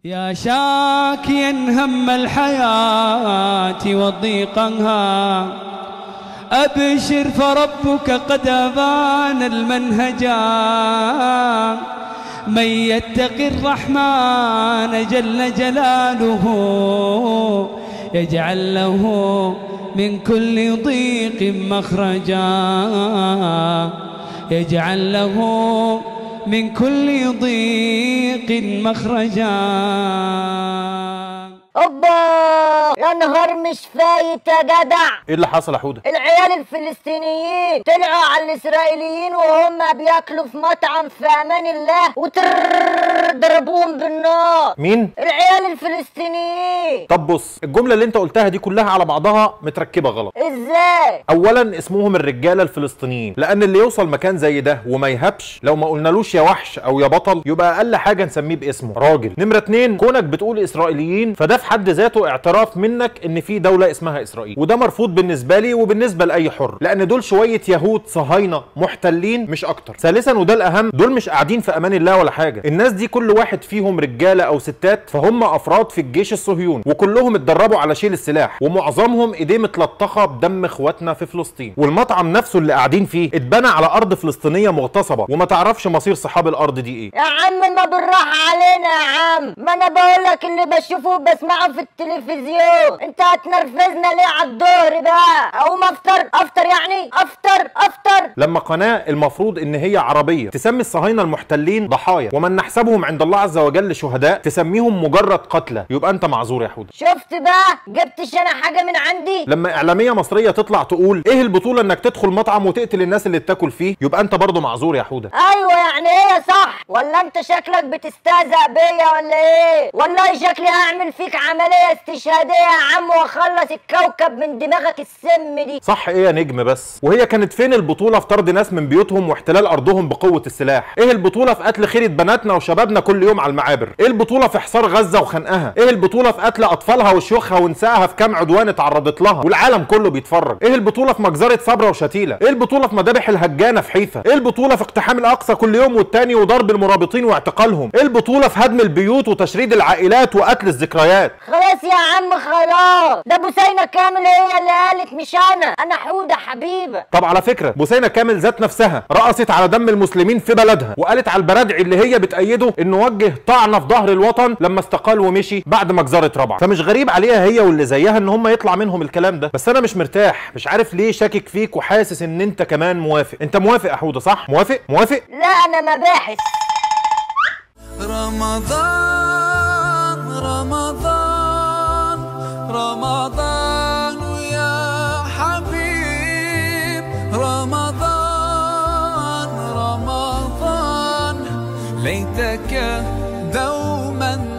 يا شاكيا هم الحياة وضيقها، أبشر فربك قد أبان المنهجا. من يتق الرحمن جل جلاله يجعل له من كل ضيق مخرجا، يجعل له من كل ضيق مخرجا. اوبا يا نهار مش فايت يا جدع. ايه اللي حصل يا حوده؟ العيال الفلسطينيين طلعوا على الاسرائيليين وهم بياكلوا في مطعم في امان الله وضربوهم بالنار. مين؟ العيال الفلسطينيين. طب بص، الجملة اللي انت قلتها دي كلها على بعضها متركبه غلط. ازاي؟ اولا اسمهم الرجالة الفلسطينيين، لان اللي يوصل مكان زي ده وما يهبش لو ما قلنالوش يا وحش او يا بطل يبقى اقل حاجة نسميه باسمه راجل. نمره 2، كونك بتقول اسرائيليين فده في حد ذاته اعتراف منك ان في دولة اسمها اسرائيل، وده مرفوض بالنسبة لي وبالنسبة لاي حر، لان دول شوية يهود صهاينة محتلين مش اكتر. ثالثا وده الاهم، دول مش قاعدين في امان الله ولا حاجة، الناس دي كل واحد فيهم رجاله او ستات فهم افراد في الجيش الصهيوني، وكلهم اتدربوا على شيل السلاح، ومعظمهم ايديه متلطخه بدم اخواتنا في فلسطين. والمطعم نفسه اللي قاعدين فيه اتبنى على ارض فلسطينية مغتصبه، وما تعرفش مصير صحاب الارض دي ايه. يا عم ما بالراحة علينا يا عم، ما انا بقول لك اللي بشوفه وبسمعه في التلفزيون، انت هتنرفزنا ليه على الظهر بقى؟ اقوم افطر افطر يعني افطر افطر. لما قناة المفروض ان هي عربية تسمي الصهاينة المحتلين ضحايا ومن نحسبهم عند الله عز وجل شهداء تسميهم مجرد قتلى، يبقى انت معذور يا حوده. شفت بقى؟ جبتش انا حاجة من عندي؟ لما اعلامية مصرية تطلع تقول ايه البطولة انك تدخل مطعم وتقتل الناس اللي بتاكل فيه، يبقى انت برضه معذور يا حوده. ايوه يعني ايه صح؟ ولا انت شكلك بتستهزأ بيا ولا ايه؟ والله شكلي هعمل فيك عملية استشهاديه يا عم واخلص الكوكب من دماغك السم دي. صح ايه يا نجم؟ بس وهي كانت فين البطولة في طرد ناس من بيوتهم واحتلال ارضهم بقوة السلاح؟ ايه البطولة في قتل خيره بناتنا وشبابنا كل يوم على المعابر؟ ايه البطولة في حصار غزة وخنقها؟ ايه البطولة في قتل اطفالها وشيوخها ونسائها في كام عدوان اتعرضت لها والعالم كله بيتفرج؟ ايه البطولة في مجزرة صبرا وشتيله؟ ايه البطولة في مذابح الهجانه في حيفا؟ ايه البطولة في اقتحام الاقصى كل يوم والتاني وضرب المرابطين واعتقالهم؟ ايه البطولة في هدم البيوت وتشريد العائلات وقتل الذكريات؟ خلاص يا عم خلاص، ده بوسينة كامل هي اللي قالت مش انا، انا حوده حبيبه. طب على فكرة بوسينة كامل ذات نفسها رقصت على دم المسلمين في بلدها، وقالت على البرادعي اللي هي بتأيده انه وجه طعنه في ظهر الوطن لما استقال ومشي بعد مجزرة رابعه، فمش غريب عليها هي واللي زيها ان هم يطلع منهم الكلام ده. بس انا مش مرتاح، مش عارف ليه شاكك فيك وحاسس ان انت كمان موافق. انت موافق يا حوده صح؟ موافق؟ موافق؟ لا انا مباحث. رمضان رمضان رمضان يا حبيب، رمضان رمضان ليتك دوما